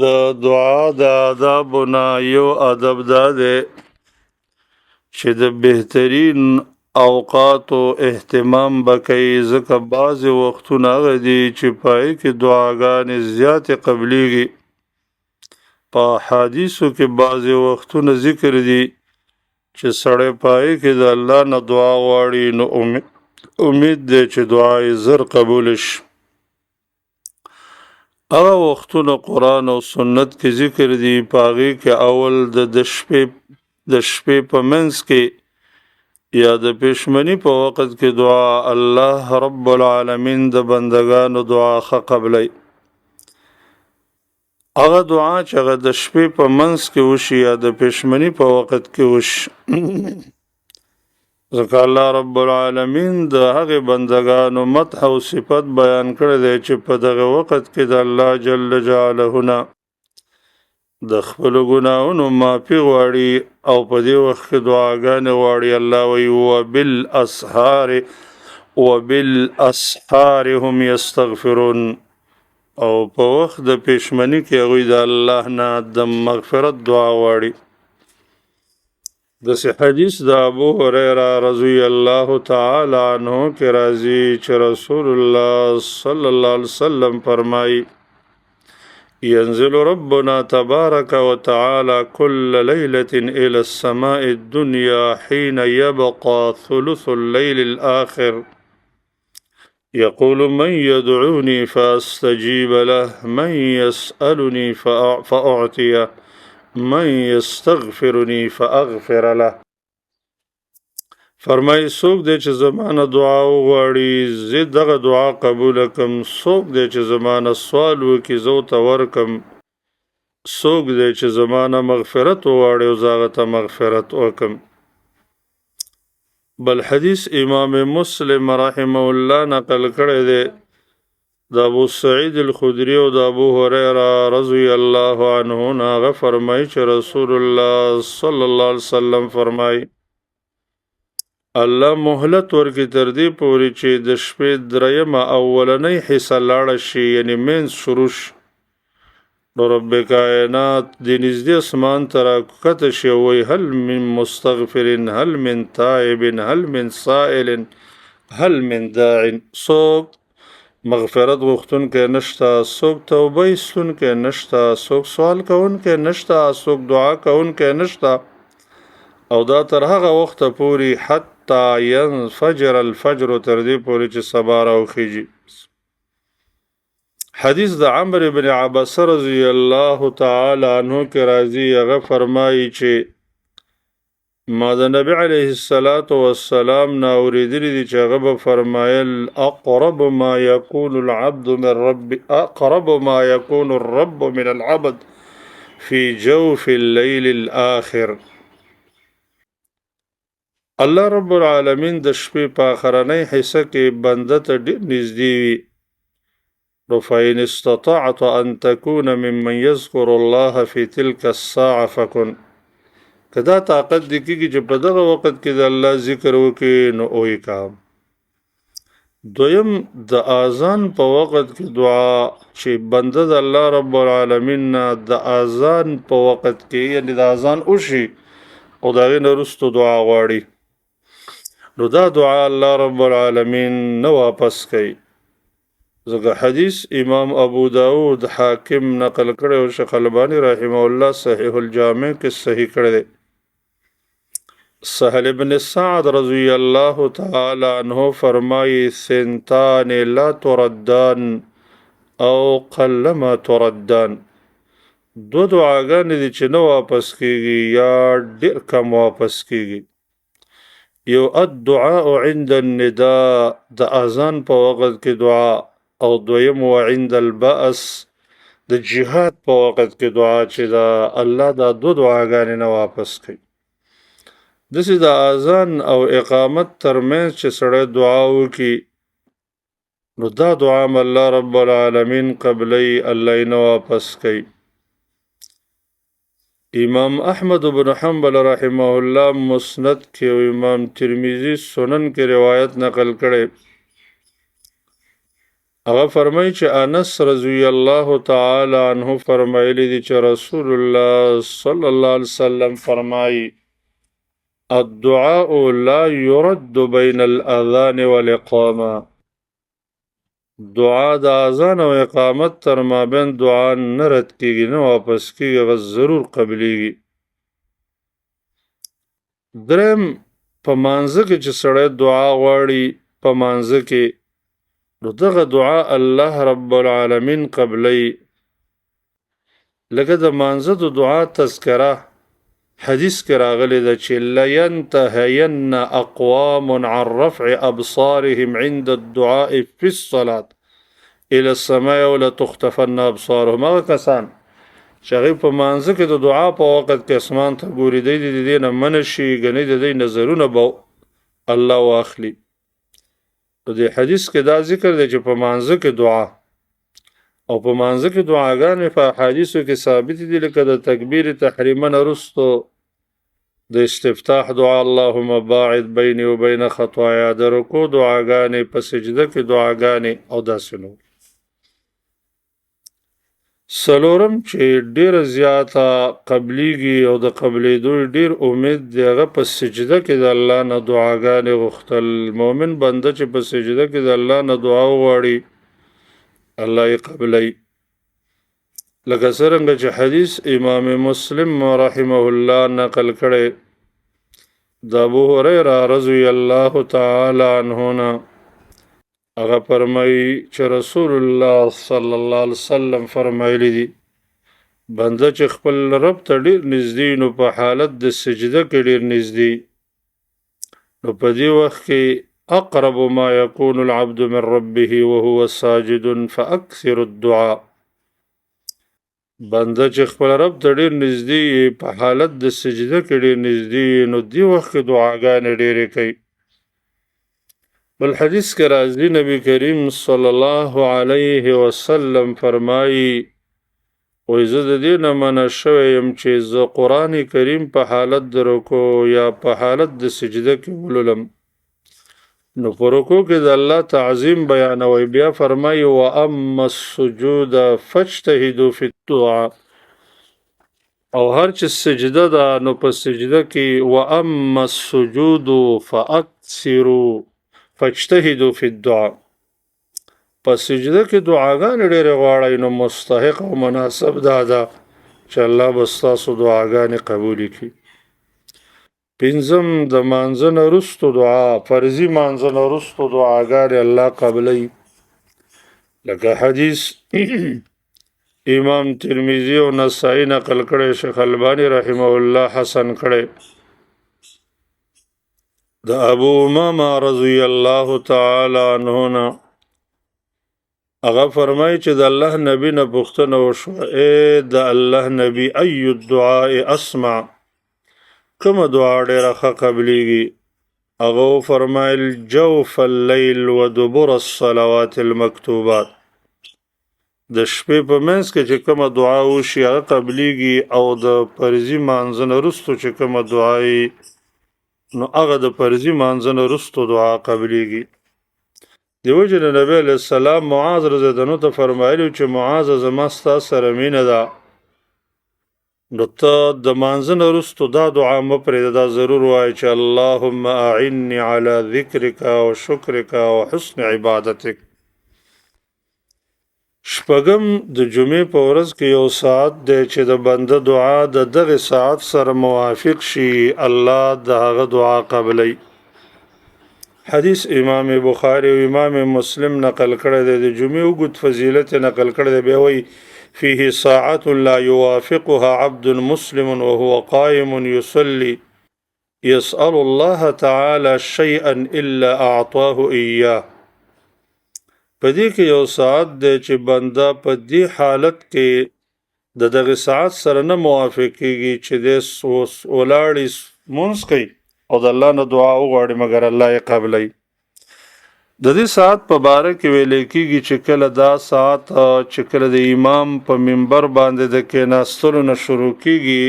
د دعا د آدابو نه یو ادب دا دی چې د بهترین اوقاتو اهتمام به کوي، ځکه بعضې وختونه هغه دي چې په هغې کې دعاګانې زیاتې قبلیږي. په احادیثو کې بعضې وختونه ذکر دي چې سړی په هغې کې د الله نه دعا غواړي، نو امید دی چې دعا یې زر قبول شي. هغه وختونه قرآن او سنت کې ذکر دي. په هغې کې اول د شپې په منځ کې یا د پېشمني په وخت کې دعا، الله رب العالمین د بندگانو دعا ښه قبلوي. هغه دعا چې هغه د شپې په منځ کې وشي یا د پېشمني په وخت کې وشي، ځکه الله رب العالمین د هغې بندگانو مدح او صفت بیان کړی دی چې په دغه وخت کې د الله جل جلاله نه د خپلو ګناهونو معافي غواړي او په دې وخت کې دعاګانې غواړي. الله وایي وبالاسحار هم یستغفرون، او په وخت د پېشمني کې هغوی د الله نه د مغفرت دعا غواړي. داسې حدیث د ابو هریره رضی الله تعالی عنہ کې راځي چې رسول الله صلی الله علیه وسلم فرمایي: ينزل ربنا تبارك وتعالى كل ليلة إلى السماء الدنيا حين يبقى ثلث الليل الآخر، يقول: من يدعوني فأستجيب له، من يسألني فأعطيه، من يستغفرني فأغفر له. فرمایي څوک دی چې زما نه دعا وغواړي زه دغه دعا قبوله کړم، څوک دی چې زما نه سوال وکړي زه ورته ورکړم، څوک دی چې زما نه مغفرت وغواړي او زه هغه ته مغفرت وکړم. بل حدیث امام مسلم رحمه الله نقل کړی دی د ابو سعید الخدری او د ابو هریره رضی الله عنه نه، هغه فرمایي چې رسول الله صلی الله علیه وسلم فرمایي: الله مهلت ورکړي تر دې پورې چې د شپې درېیمه اولنۍ حصه لاړه شي، یعنې منځ شروع شي، نو رب کائنات د نږدې اسمان ته راکښته شي او وایي: هل من مستغفر، هل من تائب، هل من سائل، هل من داع. څوک مغفرت غوښتونکی نشته، څوک توبه ایستونکی نشته، څوک سوال کوونکی نشته، څوک دعا کوونکی نشته. او دا تر هغه وخته پورې حتی ینفجر الفجر، تر دې پورې چې سبا راوخیږي. حدیث د عمرو بن عبسه رضی الله تعالی عنہ کې راځي، هغه فرمایي چې ما د نبی علیه الصلاة والسلام نه اورېدلي دي چې هغه به فرمایل: اقرب ما يكون العبد من رب، اقرب ما يكون الرب من العبد في جوف الليل الآخر. الله رب العالمین د شپې په آخرنۍ حصه کې بنده ته ډېر نږدې وي. نو فإن استطعت أن تكون ممن يذكر الله في تلك الساعة فكن. که دا طاقت دې کېږي چې په دغه وخت کې د الله ذکر وکړي نو ویې کا. دویم د اذان په وخت کې دعا، چې بنده د الله رب العالمین نه د اذان په وخت کې، یعنې د اذان وشي او د هغې نه وروسته دعا غواړي، نو دا دعا الله رب العالمین نه واپس کوي. ځکه حدیث امام ابو داود حاکم نقل کړی او شیخ الباني رحمه الله صحیح الجامع کې صحیح کړی دی. سهل بن سعد رضی الله تعالی عنہ فرمایي: ثنتان لا تردان او قلما تردان. دو دعاګانې دي چې نه واپس کیږي یا ډېر کم واپس کیږي. یو الدعاء عند النداء، د اذان په وخت کې دعا، او دویم وعند البأس، د جهاد په وخت کې دعا، چې دا الله دا دو دعاګانې نه واپس کوي. داسې د اذان او اقامت ترمنځ چې سړی دعا وکړي نو دا دعا هم الله رب العالمین قبلوي، الله یې نه واپس کوي. امام احمد بن حنبل رحمه الله مسند کې او امام ترمذي سنن کې روایت نقل کړی. هغه فرمایي چې انس رضی الله تعالی عنه فرمایلی دي چې رسول الله صلی الله علیه وسلم فرمایي: الدعاء لا يرد بين الاذان والاقامه. دعا د اذان او اقامت تر مابین دعا نه رد کیږي، نه واپس کیږي، هغه ضرور قبلیږي. دریم، په مانځه کې چې سړی دعا غواړي په مانځه کې، نو دغه دعا الله رب العالمین قبلوي. لکه د مانځه د دعا تذکره حدیث کې راغلې ده چې لینتهین اقوام عن رفع ابصارهم عند الدعاء فی الصلاة الى السماء ولتختفن ابصارهم. هغه کسان چې هغوی په مانځه کې د دعا په وخت کې اسمان ته ګوري، دی د دې نه منع شي، ګنې د دوی نظرونه به الله واخلي. په دې حدیث کې دا ذکر دی چې په مانځه کې دعا، او په مانځه کې دعاګانې په احادیثو کې ثابتې دي، لکه د تکبیر تحریمه نه وروسته د استفتاح دعا، اللهم باعد بیني و بین خطایا، د رکوع دعاګانې، په سجده کې دعاګانې او داسې نور. څلورم چې ډېره زیاته قبلیږي او د قبلېدو یې ډېر امید دی، هغه په سجده کې د الله نه دعاګانې غوښتل. مؤمن بنده چې په سجده کې د الله نه دعا وغواړي، الله یې قبلوي. لکه څرنګه چې حدیث امام مسلم رحمه الله نقل کړی د ابو هریره رضی الله تعالی عنه نه، هغه فرمایي چې رسول الله صلی الله علیه وسلم فرمایلی دي: بنده چې خپل رب ته ډېر نږدې، نو په حالت د سجده کې ډېر نږدې، نو په دې وخت کې اقرب ما يكون العبد من ربه وهو ساجد فاکثر الدعاء. بنده چې خپل رب ته ډېر نږدې، په حالت د سجده کې ډېر نږدې، نو دې وخت کې دعاګانې ډېرې کوي. بل حدیث کې راځي، نبی کریم صلی الله علیه وسلم فرمایي: وایي زه د دې نه منع شوی یم چې زه قرآن کریم په حالت د رکوع یا په حالت د سجده کې ولولم. نو په رکوع کې د الله تعظیم بیانوي، بیا فرمایي: واما السجود فاجتهدوا فی الدعاء. او هر چې سجده ده، نو په سجده کې واما السجود فاکثروا فاجتهدوا فی الدعاء، په سجده کې دعاګانې ډېرې غواړئ، نو مستحق او مناسب دا ده چې الله به ستاسو دعاګانې قبولې کړي. پنځم، د مانځه نه وروسته دعا، فرضي مانځه نه وروسته دعاګانې الله قبلوي. لکه حدیث امام ترمذي او نسائی نقل کړی، شیخ الباني رحمه الله حسن کړی، د ابو امامه رضی الله تعالی عنه نه، هغه فرمایي چې د الله نبی نه پوښتنه وشوه: ای د الله نبی، ای الدعاء اسمع، کومه دعا ډېره ښه قبلیږي؟ هغه وفرمایل: جوف الليل ودبر الصلوات المکتوبات. د شپې په منځ کې چې کومه دعا وشي هغه قبلیږي، او د فرضي مانځه نه وروسته چې کومه دعا وي، نو هغه د فرضي مانځه نه وروسته دعا قبلیږي. دیو جن نبی علیہ السلام معاذ رضی الله عنه ته فرمایلی چې معاذ، زما ستا سره مینه ده، نو ته د مانځه نه وروسته دا دعا مه پرېږده، دا ضرور وایه چې اللهم اعني على ذکرک و شکرک و حسن عبادتک. شپږم، د جمعې په ورځ کې یو ساعت دی چې د بنده دعا د دغه ساعت سره موافق شي، الله د هغه دعا قبلوي. حدیث امام بخاری او امام مسلم نقل کړی دی، د جمعې اوږد فضیلت یې نقل کړی دی. بیا وایي: فيه ساعة لا يوافقها عبد مسلم وهو قائم يصلي يسأل الله تعالى شيئا إلا أعطاه إياه. په دې کې یو ساعت دی چې بنده په دې حالت کې د دغه ساعت سره نه موافق کېږي چې دی ولاړې لمونځ کوي او د الله نه دعا وغواړي، مګر الله یې قبلوي. د دې ساعت په باره کې ویل کېږي چې کله دا ساعت چې کله د امام په منبر باندې د کېناستلو نه شروع کېږي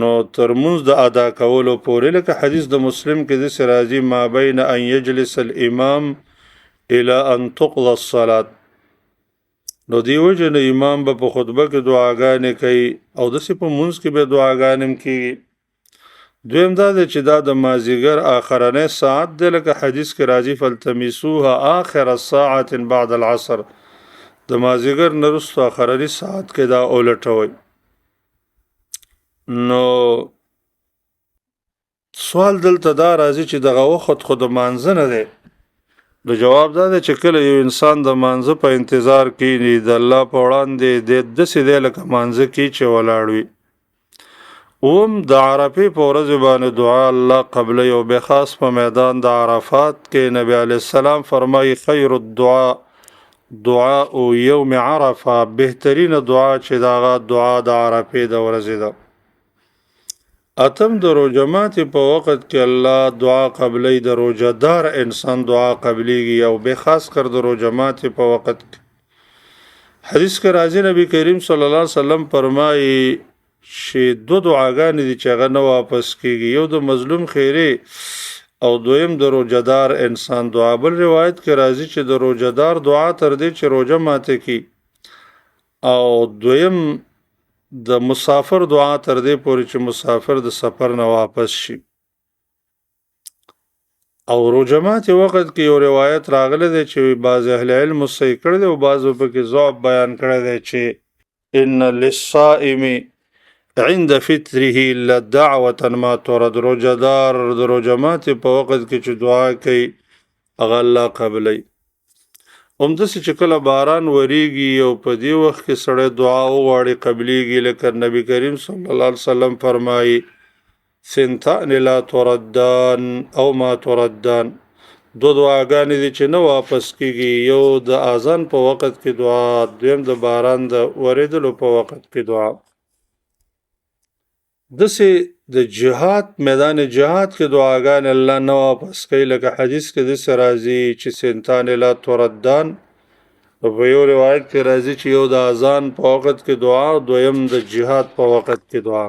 نو تر مونځ د ادا کولو پورې، لکه حدیث د مسلم کې داسې راځي: ما بین ان یجلس الامام الى ان تقضى الصلاة. نو دی وجه نه امام به په خطبه کې دعاګانې کوي او داسې په مونځ کې به دعاګانې هم کېږي. دویم دا دی چې دا د مازیګر آخرنی ساعت دی، لکه حدیث کې راځي فالتمسوها آخر الساعة بعد العصر، د مازیګر نه وروسته آخرني ساعت کې دا ولټوئ. نو سوال دلته دا راځي چې دغه وخت خو د مانځه نه دی. نو جواب دا دی چې کله یو انسان د مانځه په انتظار کینی، د الله په وړاندې دی داسې دی لکه مانځه کې چې ولاړ وي. اوم د عرفې په ورځ باندې دعا الله قبلوي، او به خاص په میدان د عرفات کې نبی علیه السلام فرمایي خیر الدعاء دعاء یوم عرفه، بهترینه دعا چې دغه دعا د عرفې د ورځې ده. اتم د روژه ماتې په وخت کې الله دعا قبلوي، د روژه دار انسان دعا قبلیږي، او به خاص کر د روژه ماتې په وخت کې. حدیث کې راځي نبی کریم صلی الله علیه وسلم فرمایي چې دوه دعاګانې دي چې هغه نه واپس کیږي، یو د مظلوم خیرې او دویم د روژه دار انسان دعا. بل روایت کې راځي چې د روژه دار دعا تر دې چې روژه ماته کړي، او دویم د مسافر دعا تر دې پورې چې مسافر د سفر نه واپس شي. او روژه ماتې وخت کې یو روایت راغلی دی چې بعضې اهل علم صحیح کړی دی او بعضو پکې ضعف بیان کړی دی چې ان للصائم عند فطره لدعوة ما ترد، روژه دار د روژه ماتې په وخت کې چې دعا کوي هغه الله قبلوي. همداسې چې کله باران وریږي او په دې وخت کې سړی دعا وغواړي قبلیږي، لکه نبی کریم صلی الله علیه وسلم فرمایي ثنتان لا تردان او ما تردان، دوه دعاګانې دي چې نه واپس کیږي، یو د اذان په وخت کې دعا، دویم د باران د ورېدلو په وخت کې دعا. داسې د جهاد میدان جهاد کې دعاګانې الله نه واپس کوي، لکه حدیث کې داسې راځي چې ثنتان لا تردان، او په یو روایت کې راځي چې یو د اذان په وخت کې دعا، دویم د جهاد په وخت کې دعا.